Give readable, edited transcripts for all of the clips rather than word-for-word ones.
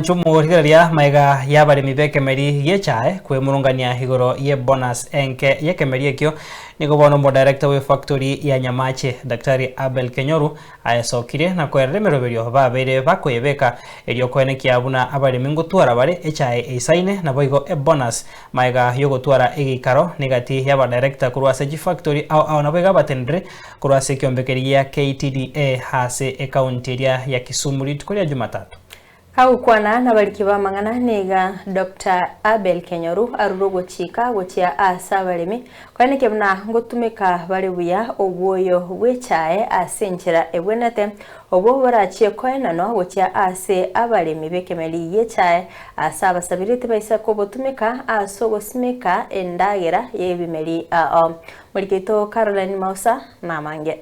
Omwancho omorigereria maega y'abaremi b'ekemeri gi'echae kwemurungania igoro y'ebonus enke y'ekemeri ekio, nigo bono omodirector bw'efactory ya Nyamache, Daktari Abel Kenyoru aesokirie na koerera emeroberio babeire bakoyebeka erio koenekia buna abaremi ngotwara bare echae eisaine naboigo ebonus maega y'ogotwara egeikaro negati y'abadirector korwa ase chifactory ao ao naboigo abateneneri Korwa ase ekiombekeri gia KTDA ase ekaunti eria ya Kisumu rituko ria Jumatatu. Agokwana nabariki b'amang'ana niga Doctor Abel Kenyoru arure ogochika gochia ase abaremi koenekia buna ngotumeka bare buya obwoyo bw'echae ase enchera ebwenerete obwo borachie koenanwa gochia ase abaremi b'ekemeri gi'echae ase abasabiri tibaisa kobotumeka ase ogosimeka endagera y'ebimeri ao. Morikeito Caroline Mausa namange.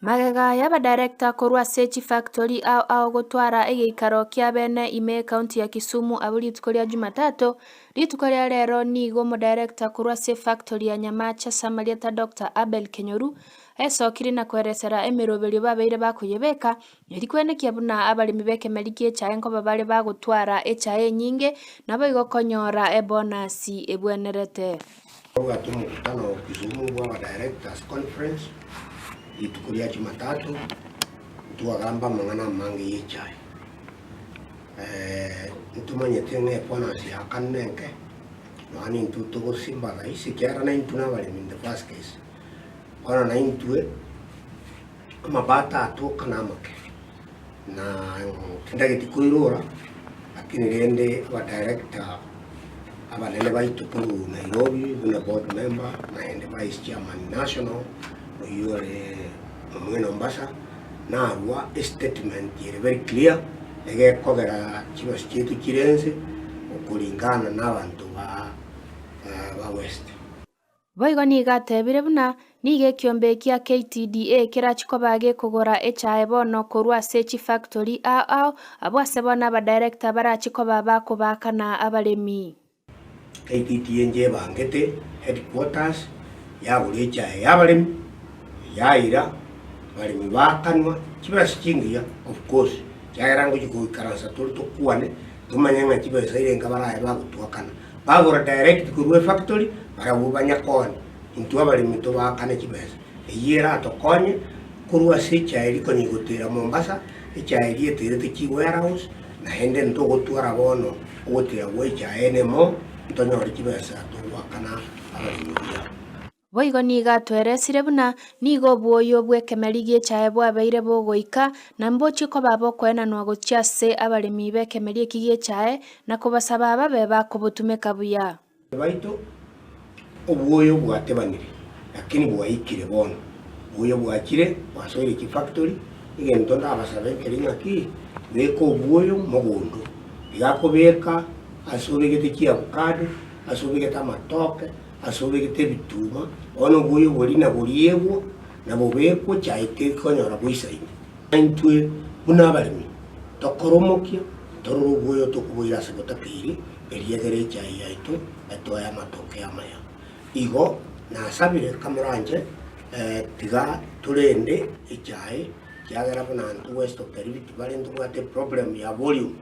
Magega y'abadirector korwa ase chifactori ao ao gotwara egeikaro kia bene ime ekaunti ya Kisumu abwo rituko ria Jumatatu, rituko ria rero nigo omodirector korwa ase efactori ya Nyamache ase amarieta Doctor Abel Kenyoru esokire na koeresera emeroberio babeire bakoyebeka Erio kwenekia buna abaremi b'ekemeri gi'echae nkoba bare bagotwara echae enyinge, naboigo konyora ebonasi ebwenerete. Twabwate omokutano o Kisumu bw'aba Directors Conference rituko ria Jumatatu, ntwagamba amang'ana amange y'echae. Ntomanyete ng'a ebonus ya kane nenke, nonya nintwe togosympathize ekiagera naintwe na abaremi in the first case. Bono naintwe. Amabati atoka namake, na tindageti koirora, lakini rende abadirector abanene baito korwa Nairobi buna board member naende vice chairman national oyio ore omwene Mombasa, narwa estatement ere very clear egekogera chibesa chiaito chire inse okoringana na abanto ba ba west. Boigo nigo atebire buna nigo ekiombe kia KTDA kerachie koba gekogora echae bono korwa ase chifactori ao ao abwo ase bono abadirector barachie koba bakobaakana abaremi. KTDA inche ebangete headquarters yagora echae y'abaremi yaira abaremi baakanwa chibesa chingiya of course ekiagera ngochia goikaransa tore tokwane tomanye ng'a chibesa erenga baraye bagotwakana. Bagora direct korwa efactory barabwo banyakonye intwe abaremi tobaakane chibesa. Eyio eratokonye korwa ase echae rikonya igotera Mombasa, echae eria eterete chi warehouse naende ntogotwara bono ogotera gwa echae ene mo ntonyore chibesa togoakana abaremi buya. Boigo nigo atweresire buna nigo obwoyo bw'ekemeri gi'echae bwabeire bogoika, na mbochie koba bokoenanwa gochia ase abaremi b'ekemeri eki gi'echae, na kobasaba babe bakobotumeka buya. Baito, obwoyo bwatebanire, lakini bwaikire bono. Obwoyo bwachire, bwasoire chifactory, egento ndabasabe nkeri ng'aki, beka obwoyo mogondo. Iga akobeka ase obegete chiavocado, ase obegete amatoke, Ase obegete ebituma, bono oboyo boria naboriegwe, na bobekwe chaye tekonyora boisaine. Intwe buna abaremi tokore omokia, torore oboyo tokoboira ase botakeire, erio egere echaye yaito etoe amatoke amaya. Igo nasabire kamoranche, tiga torende echaye, ekiagera buna intwe West of the Rift Valley ntobwate eproblem ya volume.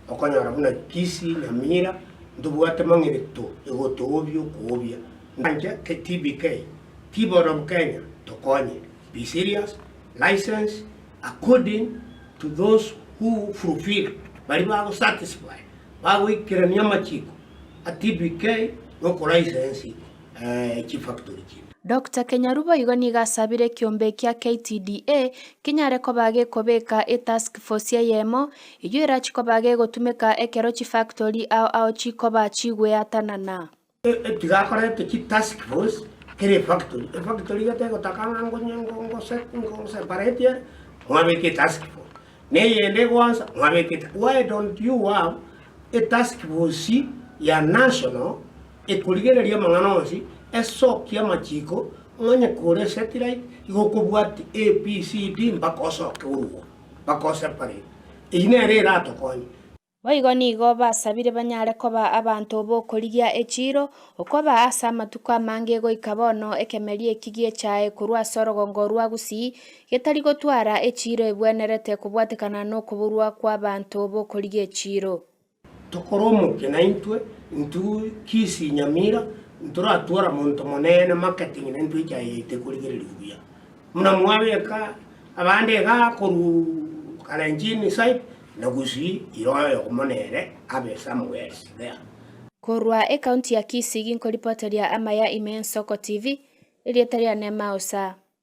Okonyora buna Kisii, Nyamira, ntobwate mang'ereto egotoobia okoobia. Inche TBK, Tea Board of Kenya, tokonye, be serious, license according to those who fulfill, baria bago satisfy, bagoikerania amachiko a TBK na okolicense chifactory chinde. Doctor Kenyaru boigo nigo asabire ekiombe kia KTDA kenyare koba gekobeka etask force eyemo eyio erachie koba gegotumeka ekero chifactori ao ao chikoba chigweatanana. Tigakorete chitask force kera efactory, efactory iga tegotaka ng'a ngo separate ere, mwabeka etask force. Na eyende egoansa mwabeka eta why don't you have a task force ya national Ekorigereria amang'ana onsi, esokie amachiko, onye kore satellite igo okobwati A, B, C, D mpaka osoke orwo, mpaka oseparate. Eyio nere eratokonye. Boigo nigo basabire banyare koba abanto b'okorigia echiiro, okoba ase amatuko amange goika bono ekemeria eki gi'echae korwa ase orogongo rwa Gusii getari gotwara echiiro ebwenerete kobwatekana nokoborwa kw'abanto b'okorigia echiiro. Tokore omokia naintwe, intwe Kisii Nyamira, ntoratwara monto monene marketing naintwe echae yaito ekorigereria buya. Buna mwabeka abande igaa korwa Kalenjin side na Gusii ira oyomo nere abe somewhere else there. Korwa ekaunti ya Kisii ginkoripoteria amaya ime Ensoko TV, erieta riane Mausa.